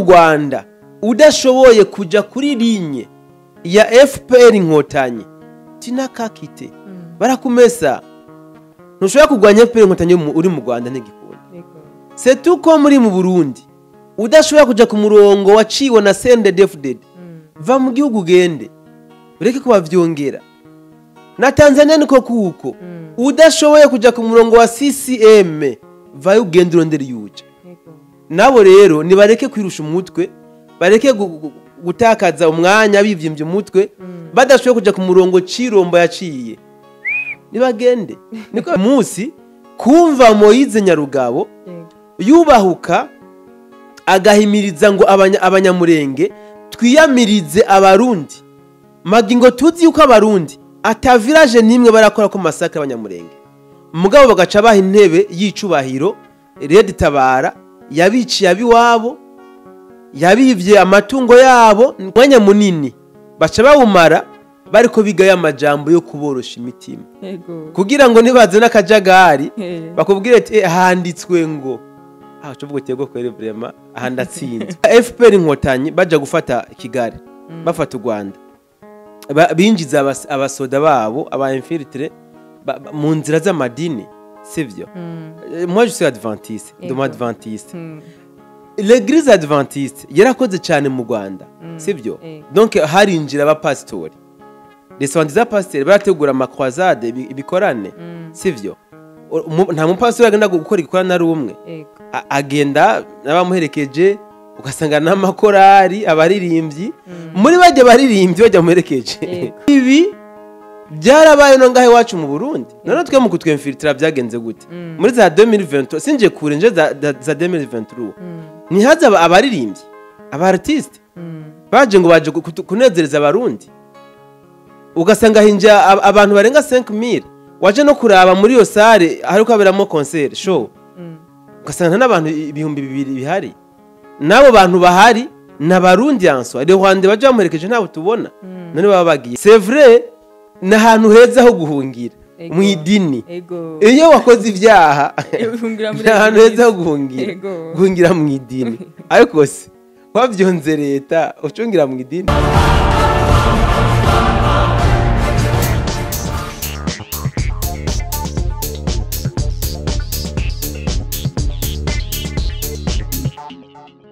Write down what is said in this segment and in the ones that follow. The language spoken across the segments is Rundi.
Rwanda udashoboye kuja kuri ligne ya FPR Inkotanyi tinakakite barakumesa. Ntushobora kurwanya FPR Inkotanyi uri mu Rwanda, ntigikunda. C'est tout comme muri mu Burundi udashobora kuja ku murongo waciwe na CNDD-FDD, va mu gihugu ugende ureke kubavyongera. Na Tanzania niko kuko udashoboye kuja ku murongo wa CCM, vayo ugende urondere yuja. Nabo rero nibareke kwirusha umutwe, bareke gutakaza umwanya bivyimbye umutwe. Badashoboye kuja ku murongo Cirombo yaciye, nibagende. Niko munsi kumva Moyize Nyarugabo yubahuka agahimiriza ngo abanyamurenge twiyamirize abarundi, magingo tuzi yuko abarundi ata village nimwe barakora ko massacre abanyamurenge, mugabo bagaca baha intebe y'icubahiro Red Tabara yabiciye abiwabo, yabivye amatungo yabo. Umwanya munini baca bawumara bariko bigayo amajambo yo kuborosha imitima kugira ngo nibaze n'akajagari bakubwire ati handitswe ngo ah ucuvuga uti yego kweri, vraiment aha ndatsinzwe. FPR Inkotanyi baja gufata Kigali, bafata u Rwanda, binjiza abasoda babo aba infiltrés mu nzira z'amadini, sivyo? Moi je suis adventiste, ndi umu adventiste. L'église adventiste yarakoze cyane mu Rwanda, sivyo? Donc harinjira abapasitori, les soi-disant pasteurs barategura ama croisade, ibikorane, sivyo? Nta mupasitori agenda gukora igikorane ari umwe. Agenda n'abamuherekeje, ugasanga n'amakorari, abaririmbyi, muri bajya baririmbyi bajya muherekeje. Ibi byarabaye no ngaho iwacu mu Burundi. None twe mu kutwemfiltra byagenze gute? Muri za 2023, sinje kure, nje za 2023, ntihaza abaririmbyi, aba artiste baje ngo baje kunezereza abarundi, ugasanga hinja abantu barenga 5000. Waje no kuraba muri iyo salle hariko haberamo concert show, ugasanga nta n'abantu 2000 bihari. N'abo bantu bahari ni abarundi answa Rwanda baje bamuherekeje ntabwo tubona. None baba bagiye, c'est vrai, ni ahantu heza ho guhungira mu idini. Iyo wakoze ibyaha uhungira muri ni ahantu heza ho guhungira, guhungira mu idini. Ariko se wavyonze leta ucungira mu idini?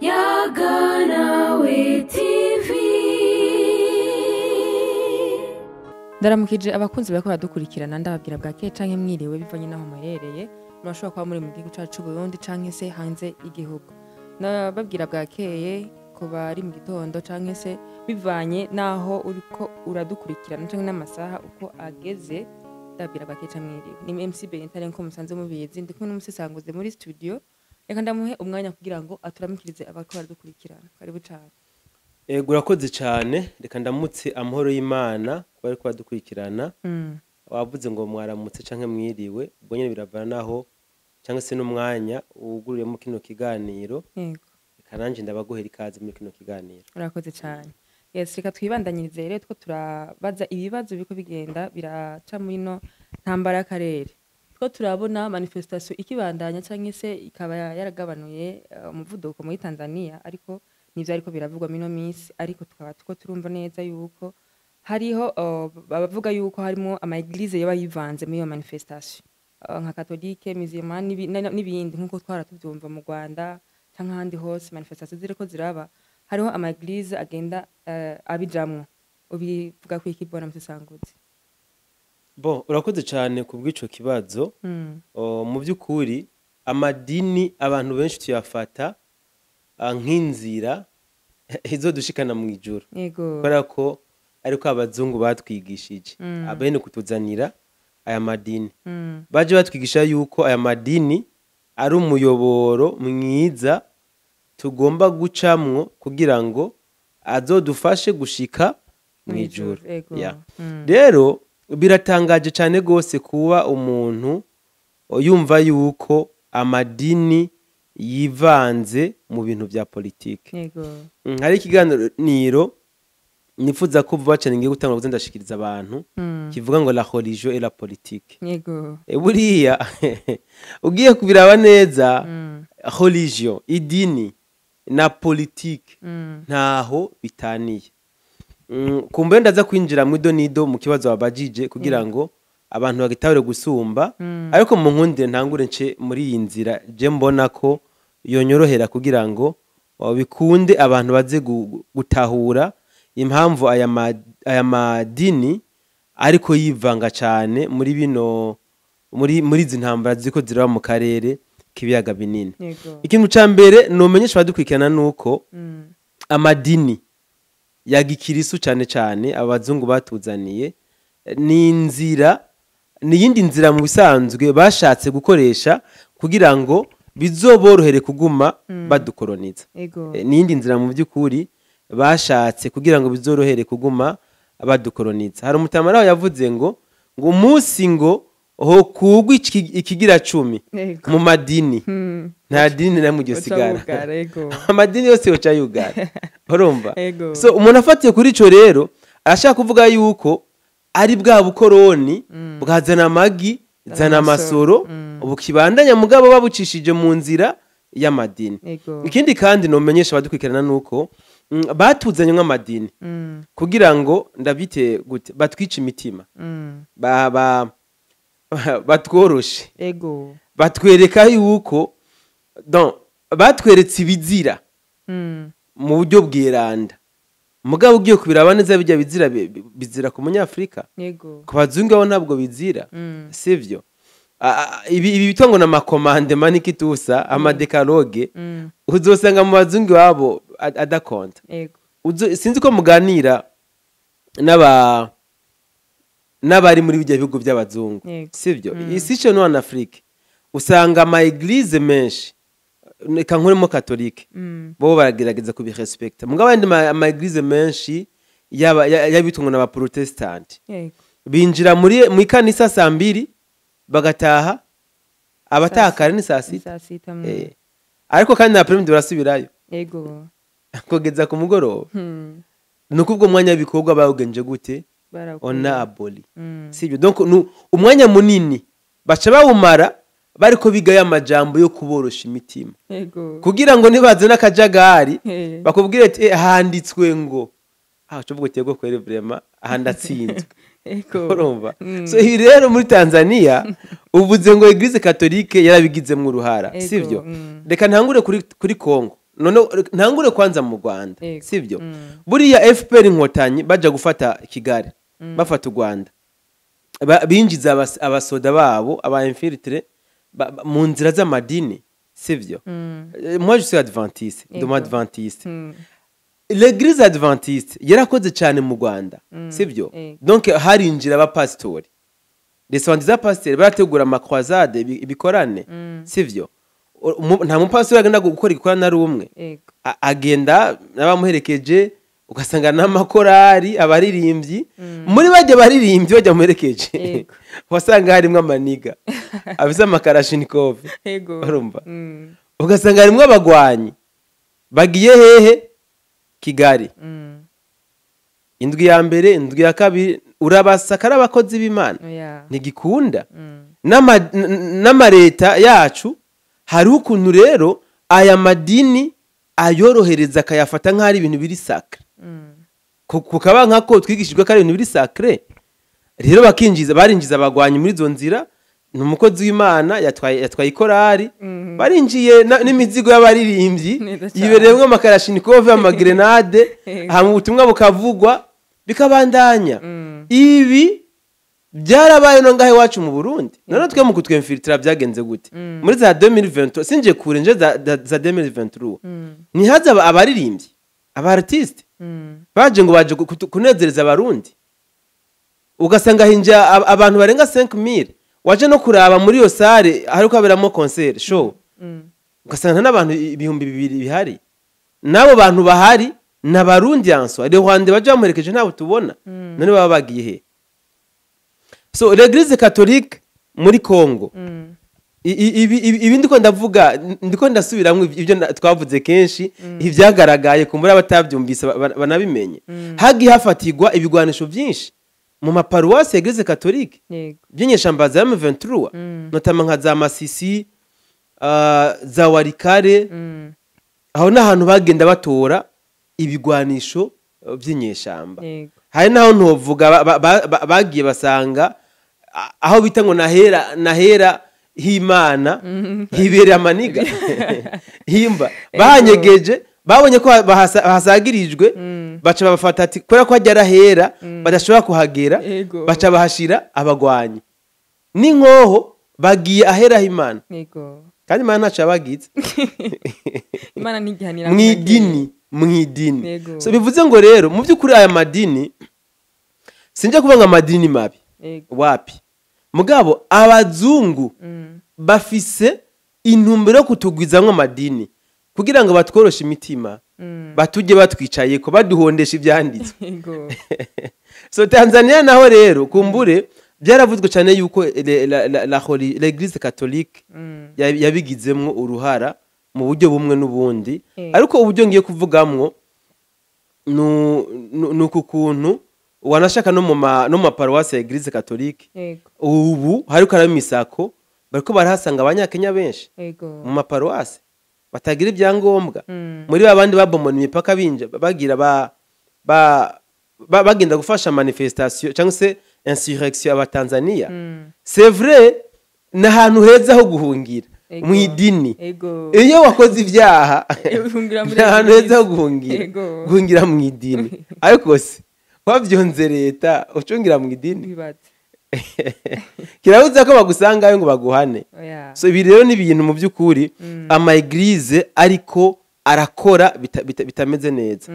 Yaganawe TV. Ndaramukije abakunzi bariko baradukurikirana, ndababwira bwakeye canke mwiriwe bivanye n'aho muherereye. Murashobora kuba muri mu gihugu cacu c'Uburundi canke se hanze y'igihugu. Ndababwira bwakeye ko bari mu gitondo canke se bivanye n'aho uriko uradukurikirana canke n'amasaha uko ageze. Ndababwira bwakeye canke mwiriwe. Ni MC Benitare nko musanze mubizi, ndi kumwe n'umusesanguzi muri studio. Reka ndamuhe umwanya kugira ngo aturamukirize abariko baradukurikirana. Karibu cane. Ego, urakoze cyane. Reka ndamutse, amahoro y'Imana kuba ariko badukurikirana. Wavuze ngo mwaramutse canke mwiriwe, ubwo nyene biravana naho cyangwa se n'umwanya wugururiyemo kino kiganiro. Reka nanje ndabaguhera ikaze muri kino kiganiro. Urakoze cyane. Yes, reka twibandanyirize rero two turabaza ibibazo biriko bigenda biraca muri no ntambara y'akarere. Two turabona manifestation ikibandanya canke se ikaba yaragabanuye umuvuduko muri Tanzania, ariko nivyo ariko biravugwa mino minsi, ariko tukaba tuko turumva neza yuko hariho bavuga yuko harimo ama église yoba yivanze muri iyo manifestation, nka catholique, musulman n'ibindi, nkuko twara tuvyumva mu Rwanda canke ahandi hose manifestation ziriko ziraba, hariho ama église agenda abijamwo. Ubivuga ko iki, bwana musesanguzi? Bon, urakoze cyane ku bw'ico kibazo. Mu by'ukuri amadini abantu benshi tuyafata nk'inzira izodushikana mu ijuru, kubera ko ariko abazungu batwigishije, abene kutuzanira aya madini, baje batwigisha yuko aya madini ari umuyoboro mwiza tugomba gucamwo kugira ngo azodufashe gushika mu ijuru. Yeah. Rero biratangaje cyane rwose kuba umuntu yumva yuko amadini yivanze mu bintu bya politiki. Hari ikiganiro nifuza ko vuba cyane ngiye gutanga kuza ndashikiriza abantu, kivuga ngo la religion et la politique. Buriya ugiye kubiraba neza, religion, idini Na politike ntaho bitaniye. Kumbe ndaza kwinjira mu ido nido mu kibazo wabajije kugira ngo abantu bagitahure gusumba, ariko mu nkundire ntangure nce muri iyi nzira je mbona ko yonyorohera kugira ngo bikunde abantu baze gutahura impamvu aya madini ariko yivanga cyane muri bino muri izi ntambara ziriko ziraba mu karere k'ibiyaga binini. Ikintu ca mbere nomenyesha abadukurikirana nuko amadini ya gikirisu, cyane cyane abazungu batuzaniye, ni inzira, ni iyindi nzira mu bisanzwe bashatse gukoresha kugira ngo bizoborohere kuguma badukoroniza. Ni iyindi nzira mu by'ukuri bashatse kugira ngo bizorohere kuguma badukoroniza. Hari umutamara yavuze ngo umunsi ngo ho kugwa ikigira 10 mu madini, nta dini na mujyo sigara, amadini yose yoca yugara. Urumva? So umuntu afatiye kuri ico rero arashaka kuvuga yuko ari bwa bukoroni bwazana amagi, zana amasoro, ubukibandanya mugabo babucishije mu nzira y'amadini. Ikindi kandi nomenyesha abadukurikirana nuko batuzanye nk'amadini kugira ngo ndabite gute batwice imitima, batworoshe, batwereka yuko donc batweretse ibizira mu buryo bwiranda. Mugabo ugiye kubiraba neza bijya bizira bizira ku munyafrika, ku bazungu abo ntabwo bizira, sivyo? Ibi bitwa ngo na makomande manikitusa amadekaloge, uzosanga mu bazungu wabo adakonta. Sinzi ko muganira n'abari muri bijya bihugu by'abazungu, sivyo? Isi no en Afrique usanga ama église menshi, reka nkuremo catholique, bo baragerageza kubirespecta, mugabo andi ama église menshi y'abitungo n'aba protestant binjira muri kanisa saa 2 bagataha abatakare ni saa 6. Ariko kandi na premide barasubirayo kugeza ku mugoroba. Nuko ubwo mwanya w'ibikorwa bawugenje gute ona aboli, sibyo? Donc umwanya munini baca bawumara bariko biga y'amajambo yo kuborosha imitima, kugira ngo nibaze n'akajagari bakubwire ati handitswe ngo ucuvuga uti yego kweri vraiment ahandatsinzwe. Urumva? So ibi rero muri Tanzania uvuze ngo Eglise Catholique yarabigizemwo uruhara, sivyo? Reka ntangure kuri Congo, none ntangure kwanza mu Rwanda, sivyo? Buriya FPR Inkotanyi baja gufata Kigali, bafata u Rwanda, binjiza abasoda babo aba infiltré mu nzira z'amadini, sivyo? Moi je suis adventiste, ndi adventiste. L'église adventiste yarakoze cyane mu Rwanda, sivyo? Donc harinjira abapastori, les soi-disant pasteurs barategura ama croisade ibikorane, sivyo? Nta mupastori agenda gukora igikorane ari umwe, agenda n'abamuherekeje, ugasanga n'amakorari abaririmbyi, muri bajya baririmbyi bajya muherekeje wasanga harimo amaniga afise amakarashinikov, urumva? Ugasanga harimo abagwanyi bagiye hehe? Kigali. Indwi ya mbere, indwi ya kabiri, urabasaka abakozi b'Imana ntigikunda. N'amareta yacu hari ukuntu rero aya madini ayorohereza akayafata nk'ari ibintu biri sacre, kukaba nkako twigishijwe ko ari ibintu biri sacre. Rero bakinjiza, barinjiza abagwanyi muri izo nzira. Ni umukozi w'Imana yatwaye ikorari, barinjiye n'imizigo y'abaririmbyi yibereyemo amakarashinikove, amagrenade, hama ubutumwa bukavugwa bikabandanya. Ibi byarabaye no ngahe wacu mu Burundi. None twe mu kutwemfiltra byagenze gute? Muri za 2023 sinje kure, nje za 2023 nihaza abaririmbyi, aba artiste baje ngo baje kunezereza abarundi, ugasanga hinja abantu barenga 5000 waje no kuraba muri yo sare hariko haberamo concert show, ugasanga n'abantu 2000 bihari. Nabo bantu bahari n'abarundi answa le Rwanda baje bamuherekeje nabo tubona, none baba bagiye he? So l'église catholique muri Congo, ibi ndiko ndavuga, ndiko ndasubiramwe ibyo twavuze kenshi, ibyagaragaye kumbura abatabyumvise banabimenye. Hagi hafatirwa ibigwanisho byinshi mu maparuwasi ya Eglise catholique by'inyeshamba za M23, notama nka za Masisi, za Warikare, Aho ni ahantu bagenda batora ibigwanisho by'inyeshamba. Yego. Hari naho ntovuga bagiye basanga aho bita ngo nahera h'Imana hibera amaniga himba bahanyegeje, babonye ko bahasagirijwe, baca babafata ati kubera ko hajya arahera badashobora kuhagera, baca bahashira abagwanyi n'inkoho, bagiye ahera h'Imana. Kandi Imana ntaco yabagize. Imana ntigihanira. Mw'idini, mw'idini. So bivuze ngo rero mu by'ukuri aya madini, sinjya kuvuga ngo amadini mabi, wapi, mugabo abazungu bafise intumbero yo kutugwizamwo amadini kugira ngo batworoshe imitima, batujye batwicaye ko baduhondesha ibyanditswe. So Tanzania naho rero kumbure byaravuzwe cyane yuko l'Église catholique yabigizemwo uruhara mu buryo bumwe n'ubundi. Ariko uburyo ngiye kuvugamwo ni uku kuntu wanashaka no mu maparuwasi ya Église catholique ubu hariko haraba imisako, bariko barahasanga abanyakenya benshi mu maparuwasi batagira ibyangombwa, muri ba bandi babomona imipaka binja bagira bagenda gufasha manifestation cyangwa se insurrection abatanzania. C'est vrai, ni ahantu heza ho guhungira mu idini. Iyo wakoze ibyaha, Uhungira muri ni ahantu Église. heza ho guhungira, guhungira mu idini. Ariko se wabyonze leta ucungira mu idini? Bibaze. Kirabuza ko bagusangayo ngo baguhane. Oya. So ibi rero ni ibintu mu by'ukuri ama église ariko arakora bitameze neza.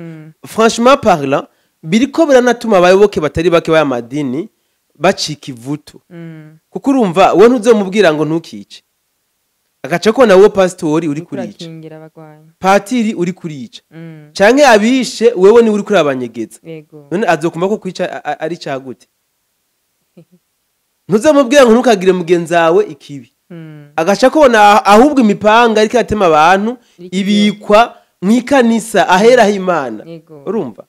Franchement parlant, biriko biranatuma abayoboke batari bake b'aya madini bacika ivutu, kuko urumva we ntuzomubwira ngo ntukice, agaca ko nawe pasitori uri Uriko kurica, urakingira abagwanyi, patiri uri kurica, canke abishe wewe niwe uri kurabanyegeza. None azokumva ko kwica ari cagute? Ntuzomubwira ngo ntukagire mugenzi wawe ikibi, agaca kubona ahubwo imipanga ariko iratema abantu Iriko ibikwa mu ikanisa aheraho Imana. Urumva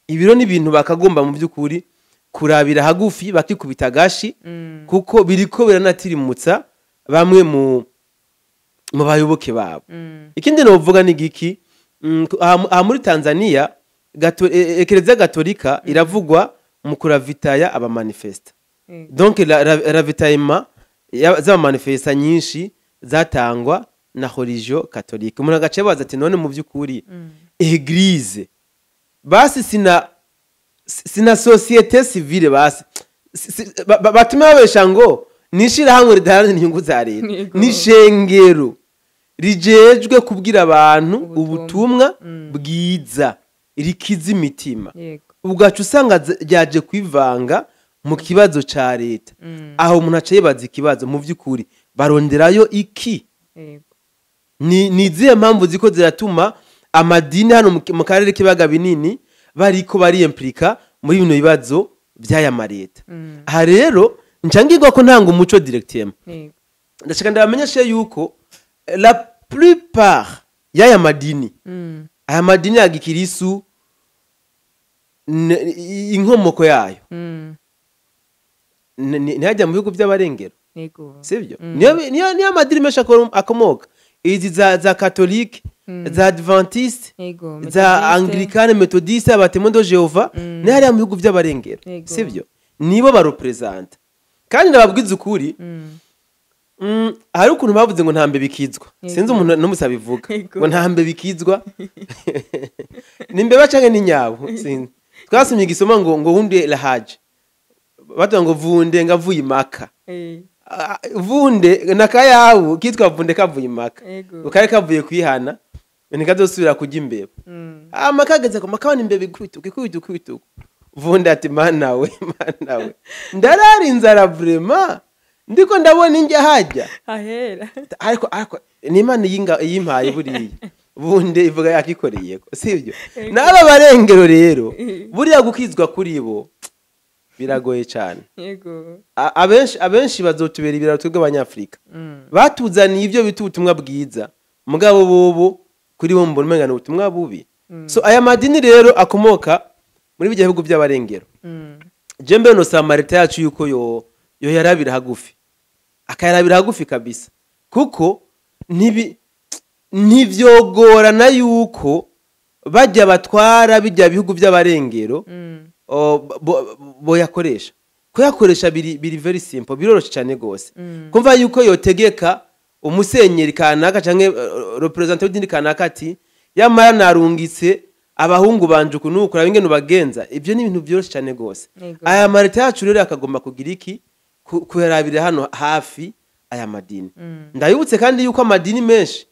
ibiro ni ibintu bakagomba mu by'ukuri kurabira hagufi, bakikubita agashi, kuko biriko biranatirimutsa bamwe mu bayoboke babo. Ikindi novuga ni giki? Aha muri Tanzania Ekereziya Gatolika iravugwa mu kuravitaya abamanifesta. Donc ravitaillement z'abamanifesta nyinshi zatangwa na religion catholique. Umuntu agace baza ati none mu by'ukuri église basi sina société civile, basi batume babesha ngo nishirahamwe ridaharanira inyungu za leta, n'ishengero rijejwe kubwira abantu Ubutumwa. ubutumwa bwiza rikiza imitima, ubwacu usanga ryaje kwivanga mu kibazo ca leta. Aho umuntu aca yibaza ikibazo: mu by'ukuri baronderayo iki? Ni izihe mpamvu ziko ziratuma amadini hano mu karere k'ibiyaga binini bariko bariyemplika muri bino bibazo by'aya mareta? Aha rero nca ngirwa ko ntanga umuco directement. Ndashaka ndabamenyeshe yuko la plupart y'aya madini, aya madini ya gikirisu, inkomoko yayo ntihajya mu bihugu by'abarengero, sibyo? Niyo amadini menshi akomoka, izi za catholique, za adventiste, za Methodiste. Anglikane, methodiste, abatémoins de Jéhovah, ni hariya mu bihugu by'abarengero, sibyo? Nibo barepresenta. Kandi ndababwiza ukuri, hari ukuntu bavuze ngo ntambe bikizwa. Sinzi umuntu n'umusa bivuga ngo ntambe bikizwa, ni mbeba canke ni nyabo, sinzi. Twasomye igisoma ngo wunde lahaje batuga ngo vunde ngavuye imaka. Ah, vunde na kayabu kitwa vunde kavuye imaka, kari kavuye kwihana ntikazosubira kurya imbeba. Ama kageze ku makabona imbeba ikubituka ikubituka ikubituka, vunde ati: "Mana we, mana we, ndarara inzara vraiment, ndiko ndabona injya hajya Ahera. Ariko ni Imana yimpaye buriya." Vunde ivuga yakikoreye ko sibyo. N'aba barengero rero, buriya gukizwa kuri bo biragoye cyane. Abenshi bazotubera ibiraro twebwe abanyafurika. Batuzaniye ibyo bita ubutumwa bwiza, mugabo bobo kuri bo mbona umenga ni ubutumwa bubi. So aya madini rero akomoka muri bijya bihugu by'abarengero, je mbere nosaba leta yacu yuko yo yarabira hagufi, akayarabira hagufi kabisa, kuko Ntivyogorana yuko bajya batwara bijya bihugu by'abarengero boyakoresha. Kuyakoresha biri very simple, biroroshe cyane gose. Kumva yuko yotegeka umusenyeri kanaka canke représentant w'idini kanaka ati: "Yamara narungitse abahungu banje uku nuku, raba ingene ubagenza." Ibyo ni ibintu byoroshe cyane gose. Aya mareta yacu rero akagomba kugira iki? Kuyarabira hano hafi aya madini. Ndabibutse kandi yuko amadini menshi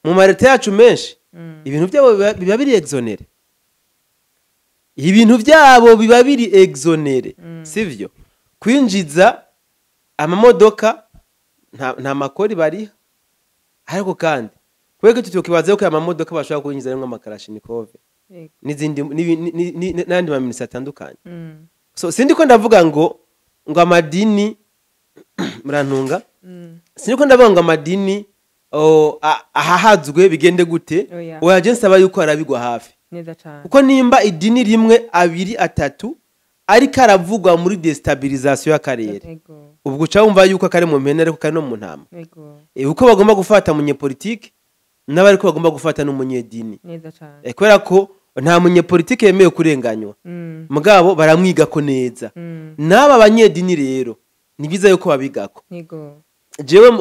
mu mareta yacu menshi, ibintu byabo biba biri exonéré, ibintu byabo biba biri exonéré, sivyo? Kwinjiza amamodoka nta makori bariha. Ariko kandi kubera ko tukibaza yuko aya mamodoka bashobora kwinjiza arimwo amakarashinikove n'izindi n'andi maminisitiri atandukanye. So sindi ko ndavuga ngo amadini, murantunga, sindi ko ndavuga ngo amadini ahahazwe bigende gute. Oya. Oya, je nsaba yuko arabigwa hafi, Neza cane. kuko nimba idini rimwe, abiri, atatu ariko aravugwa muri déstabilisation y'akarere, ubwo uca wumva yuko kari mu mpene ariko kari no mu ntama. Uko bagomba gufata umunyepolitike n'abariko bagomba gufata n'umunyedini. Neza cane. Kubera ko nta munyepolitike yemewe kurenganywa, mugabo baramwigako neza. N'aba banyedini rero ni byiza yuko babigako. Jewe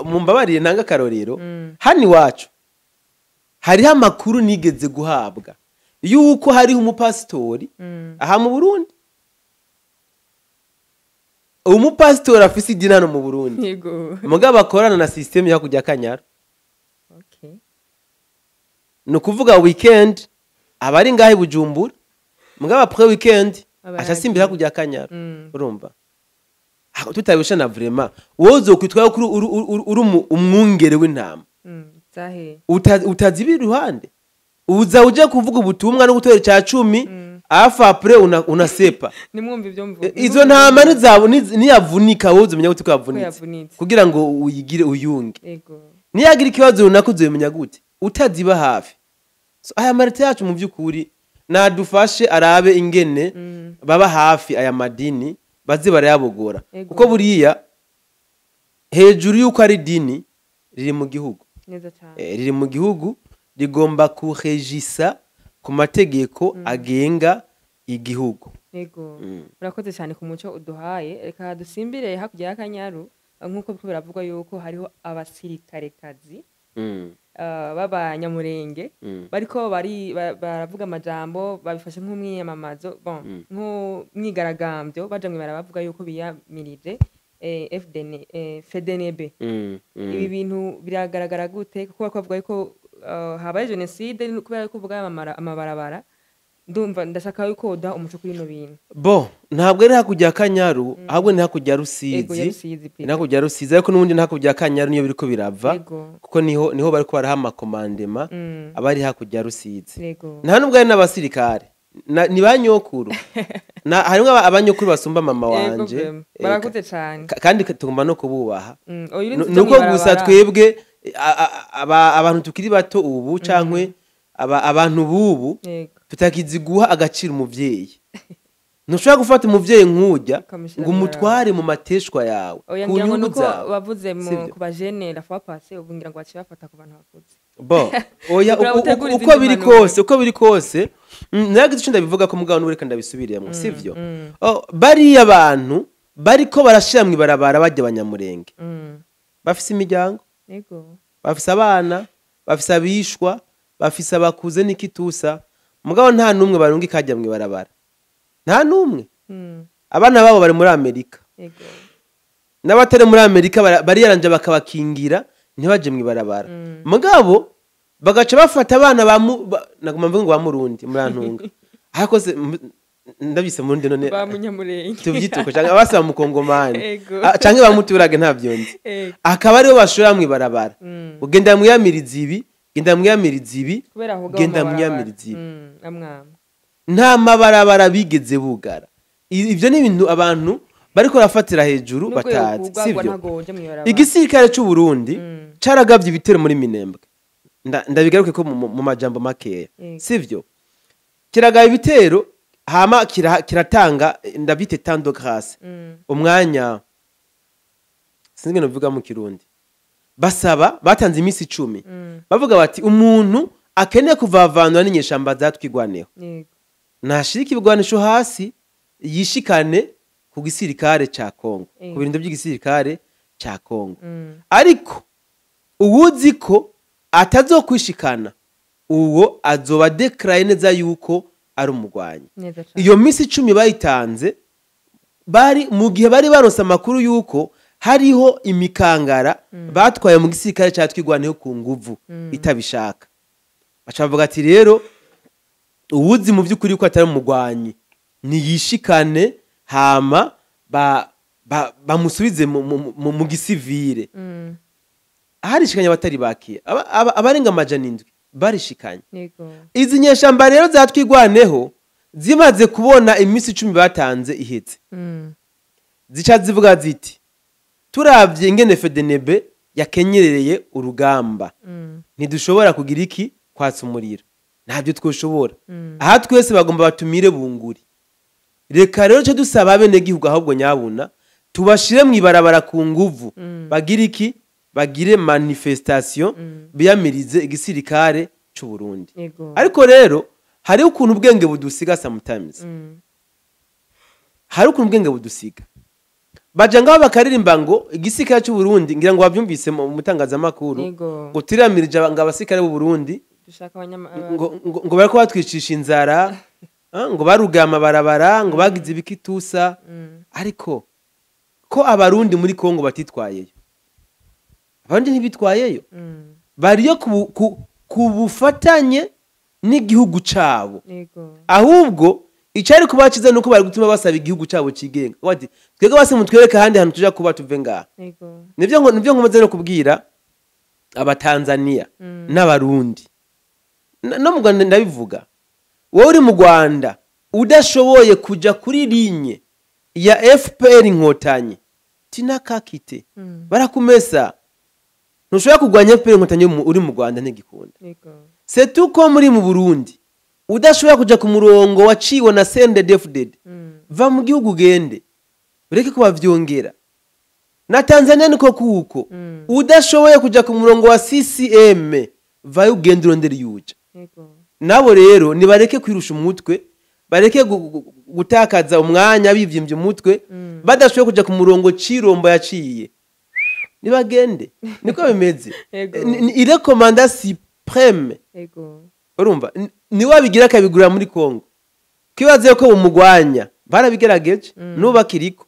mumbabarire ntanga akarorero. Hano iwacu hariho amakuru nigeze guhabwa yuko hariho umupasitori aha mu Burundi, umupasitori afise idini hano mu Burundi, mugabo akorana na système yo kujya Kanyaru. Ni ukuvuga weekend aba ari ngaho i Bujumbura, mugabo après weekend Aba aca asimbira yagiye. hakurya Kanyaru. Urumva aho tutabisha na vraiment wowe uzokwitwa ko uri umwungere w'intama. Zahe. Utaziba iruhande, uza uje kuvuga ubutumwa no gutora icya cumi, afa après unasepa. Nimwumva ibyo mvuga. Izo ntama niyavunika wowe uzomenya gute ko Ko yavunitse? Yavunitse. Kugira ngo uyigire uyunge. Niyagira ikibazo runaka uzomenya gute utaziba hafi? So, aya mareta yacu mu by'ukuri nadufashe arabe ingene baba hafi aya madini, baze barayabogora, kuko buriya hejuru y'uko ari idini riri mu gihugu, Neza cane. Riri mu gihugu, rigomba kurejisa ku mategeko agenga igihugu. Yego. Urakoze cyane ku muco uduhaye. Reka dusimbire hakurya y'Akanyaru, nk'uko biriko biravugwa yuko hariho abasirikarekazi b'abanyamurenge bariko baravuga amajambo, babifashe nk'umwiyamamazo, bon, nk'umwigaragambyo, baja mw'ibarabara bavuga yuko biyamirije FDN, FDNB. Ibi bintu biragaragara gute? Kuko bariko bavuga yuko habaye jenoside kubera yuko uvuga amabarabara. Ndumva ndashaka yuko woduha umuco kuri bino bintu. Bo ntabwo ari hakurya ya Kanyaru, ahubwo ni hakurya ya Ego, ya Rusizi. Rusizi. Ni hakurya ya Rusizi, ariko n'ubundi ni hakurya ya Kanyaru niyo biriko birava, kuko niho bariko baraha amakomandema abari hakurya ya Rusizi. Nta nubwo ari n'abasirikare, ni ba nyokuru. Harimwo abanyokuru basumba mama wanje. Vraiment. Barakuze cane. Kandi tugomba no kububaha. Oya, urinze uja Nuko gusa mw'ibarabara. twebwe abantu tukiri bato ubu cankwe abantu bubu tutakizi guha agaciro umuvyeyi. Ntushobora gufata umuvyeyi nk'urya Ukamushyira ngo umutware mu mateshwa yawe Oya, ku ngira ngo nyungu nuko zawe. bavuze mu Sivyo? ku bajene la fois passée, ubu ngira ngo baciye bafata ku bantu bakuze. Bo oya, Kugira utegure uko izindi biri mpanuro. kose, uko biri kose, naragize ico ndabivuga ko, mugabo n'ubu reka ndabisubiremo, sivyo? Oh, bariya bantu bariko barashira mw'ibarabara bajya abanyamurenge bafise imiryango, bafise abana, bafise abishwa, bafise abakuze n'ikitusa, mugabo nta n'umwe barunga ikajya mw'ibarabara, nta n'umwe. Abana babo bari muri Amerika n'abatari muri Amerika bariyaranje bakabakingira ntibaje mw'ibarabara, mugabo bagaca bafata abana ba naguma mvuga ngo ba Murundi, murantunga, ariko se ndabyise Murundi none? Ba munyamurenge. Tuvyituko canke abasaba mukongomani. Ah, canke ba muturage, ntavyo nzi. Akaba aribo bashora mw'ibarabara: ugenda mwiyamiriza ibi, genda mwiyamiriza ibi, Kubera aho genda mwiyamiriza ibi. Amwamwe. Nta mabarabara bigeze bugara. Ivyo ni ibintu abantu bariko barafatira hejuru batazi, sivyo? Ntago woja mw'ibarabara. Igisirikare c'u Burundi caragavye ibitero muri Minembwe. Ndabigaruke ko mu majambo makeya, sivyo? Kiragaba ibitero hama kiratanga, ndabyite temps de grâce, umwanya, sinzi ngene bivuga mu Kirundi, Basaba, batanze iminsi 10, bavuga bati umuntu akeneye kuvavanura n'inyeshamba zatwigwaneho, nashirika ibigwanisho hasi, yishikane ku gisirikare ca Kongo, ku birinda by'igisirikare ca Kongo. Ariko uwuzi ko atazokwishikana, uwo azoba déclaré neza yuko ari umugwanyi. Neza cane. Iyo minsi 10 bayitanze bari mu gihe bari baronse amakuru yuko hariho imikangara batwaye mu gisirikare ca Twigwaneho ku nguvu itabishaka. Baca bavuga ati rero uwuzi mu by'ukuri ko atari umugwanyi niyishikane, hama bamusubize mu gisivire. Harishikanye abatari bakiye, abarenga 700 barishikanye. Izi nyeshamba rero zatwigwaneho zimaze kubona iminsi 10 batanze ihetse, zica zivuga ziti turavye ingene FDNB yakenyerereye urugamba, ntidushobora kugira iki, kwatsa umuriro ntabyo twoshobora. Aha twese bagomba batumire bunguri. Reka rero cyo dusaba abenegihugu ahubwo nyabuna tubashire mu ibarabara ku nguvu, bagire iki, bagire manifestation, biyamirize igisirikare c'u Burundi. Ariko rero hariho ukuntu ubwenge budusiga sometimes. Hari ukuntu ubwenge budusiga, baja ngaho bakaririmba ngo igisirikare c'u Burundi, ngira ngo bavyumvise mu mutangazamakuru, ngo turiyamirije ngo abasirikare b'u Burundi, dushaka abanyama ngo bariko batwicisha inzara, ngo barugaye amabarabara, ngo bagize ibikitusa. Ariko ko abarundi muri Kongo batitwayeyo, abarundi ntibitwayeyo, bariyo ku bufatanye n'igihugu cabo. Ahubwo icari kuba ciza nuko bari gutuma basaba igihugu cabo cigenga, bati twebwe basi mutwereke ahandi hantu tuja kuba, tuve ngaha. Nivyo nkomaze no kubwira abatanzania n'abarundi. No mu Rwanda ndabivuga. Wowe uri mu Rwanda udashoboye kuja kuri ligne ya FPR Inkotanyi, tinakakite, barakumesa. Ntushobora kurwanya FPR Inkotanyi uri mu Rwanda, ntigikunda. C'est tout comme muri mu Burundi udashobora kuja ku murongo waciwe na CNDD-FDD, va mu gihugu ugende, ureke kubavyongera. Na Tanzania niko kuko, udashoboye kuja ku murongo wa CCM, vayo ugende urondere yuja. Nabo rero nibareke kwirusha umutwe, bareke gutakaza umwanya bivyimbye umutwe. Badashoboye kuja ku murongo Cirombo yaciye, nibagende, niko bimeze. Il est commandant suprême. Urumva, niwe abigira akabigurira muri Kongo, kibaze ko bumugwanya barabigerageje n'ubu bakiriko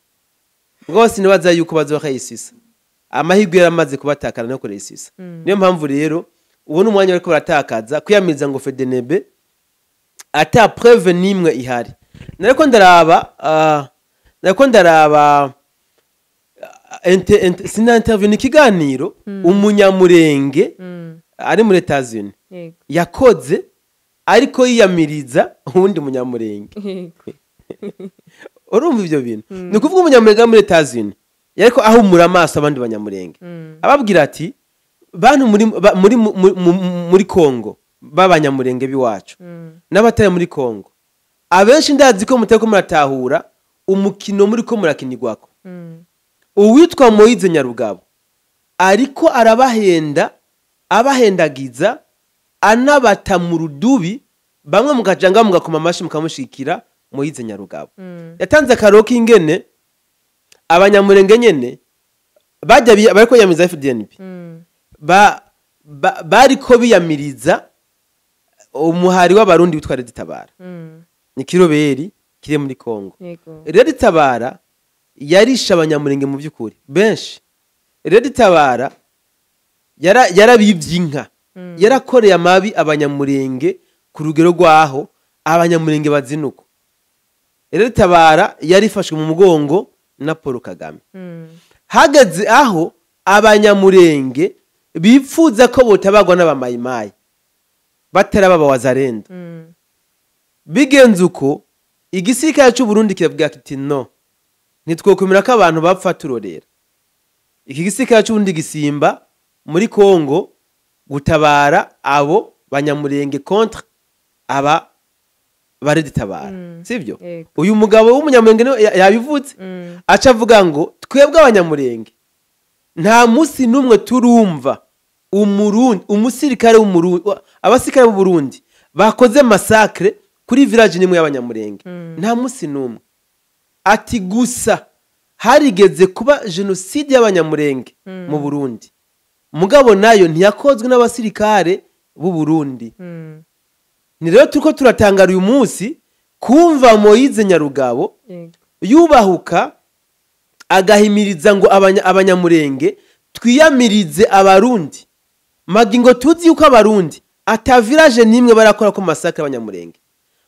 rwose. Nibaza yuko bazohayisisa amahirwe yaramaze kubatakara no kuresisa. Niyo mpamvu rero ubona umwanya bariko baratakaza kwiyamiriza ngo FDNB ata preuve nimwe ihari. Nariko ndaraba sina interview, ni ikiganiro umunyamurenge ari muri Etats-Unis yakoze, ariko yiyamiriza uwundi munyamurenge. Urumva ivyo bintu, ni ukuvuga umunyamurenge wo muri Etats-Unis yariko ahumura amaso abandi banyamurenge, ababwira ati bantu muri ba- muri muri Kongo b'abanyamurenge b'iwacu n'abatari muri Kongo, abenshi ndazi ko mutariko muratahura umukino muri ko murakinirwako. Uwitwa Moyize Nyarugabo ariko arabahenda, abahendagiza, anabata mu rudubi, bamwe mukajanga mugakoma amashi mukamushikira. Moyize Nyarugabo yatanze akaro k'ingene abanyamurenge nyene bajya bariko yamiza FDNB, bariko biyamiriza umuhari w'abarundi witwa Red Tabara. Ni kiroberi kiri muri Kongo. Red Tabara yarishe abanyamurenge mu by'ukuri benshi. Red Tabara yarabivye inka, yarakoreye amabi abanyamurenge ku rugero rwaho abanyamurenge bazinuko. Red Tabara yarifashwe mu mugongo na Paul Kagame. Hageze aho abanyamurenge bipfuza ko botabagwa n'abamayimayi bataraba wazarendo. Bigenze uko, igisirikare cy'u Burundi kiravuga kiti no, ntitwokwemera ko abantu bapfa turorera. Iki gisirikare cy'u Burundi gisimba muri Kongo gutabara abo banyamurenge contre aba baRed Tabara. Sivyo? Yego. Uyu mugabo w'umunyamurenge niwe yabivuze. Aca avuga ngo twebwe abanyamurenge Nta musi n'umwe turumva umurundi, umusirikare w'umurundi, abasirikare b'u Burundi bakoze massacre kuri village nimwe y'abanyamurenge. Nta musi n'umwe. Ati gusa harigeze kuba jenoside y'abanyamurenge mu Burundi, mugabo nayo ntiyakozwe n'abasirikare b'u Burundi. Ni rero turiko turatangara uyu munsi kumva Moyize Nyarugabo yubahuka agahimiriza ngo abanyamurenge twiyamirize abarundi, magingo tuzi yuko abarundi ata village nimwe barakora ko massacre abanyamurenge,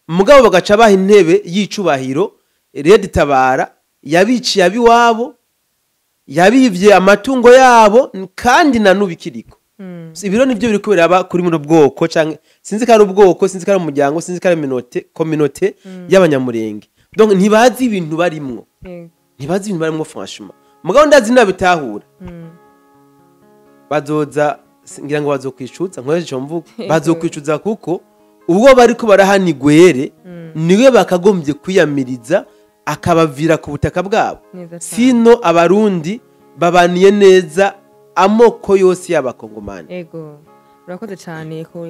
mugabo bagaca baha intebe y'icubahiro Red Tabara yabiciye abiwabo, yabivye amatungo yabo, kandi na nubikiriko. Ibiro nivyo biri kubera aba kuri muno bwoko, canke sinzi ko ari ubwoko, sinzi ko ari umuryango, sinzi ko ari communauté y'abanyamurenge. Donc ntibazi ibintu barimwo, ntibazi ibintu barimwo franchement. Mugabo ndazi nabitahura, bazoza, ngira ngo bazokwicuza, nkoresha ico mvugo, bazokwicuza, kuko ubwo bariko barahana igwere niwe bakagombye kwiyamiriza akabavira ku butaka bwabo. Neza cane. Sino abarundi babaniye neza amoko yose y'abakongomani. Ego, urakoze cyane ku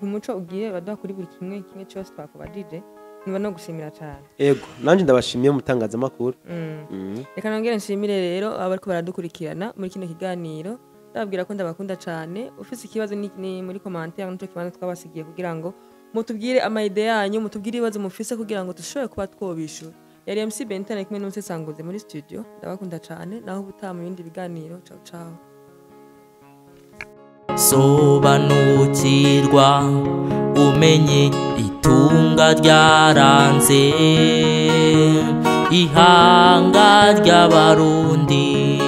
muco ugiye baduha kuri buri kimwe kimwe cyose twakubajije. Niba no gushimira cyane. Ego, nanje ndabashimiye mu tangazamakuru. Reka nongere nshimire rero abariko baradukurikirana muri kino kiganiro, ndababwira ko ndabakunda cyane. Ufise ikibazo ni muri commentaire, nico kibanza twabasigiye kugira ngo mutubwire ama idées yanyu, mutubwire ibibazo mufise kugira ngo dushobore kuba twobishura. Yari MC Bentane kumwe n'umusesanguzi muri studio. Ndabakunda cyane, naho ubutaha mu bindi biganiro. Ciao ciao. Sobanukirwa umenye itunga ryaranze ihanga ry'abarundi,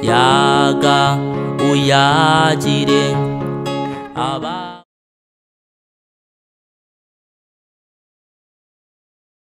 yaga uyagire aba.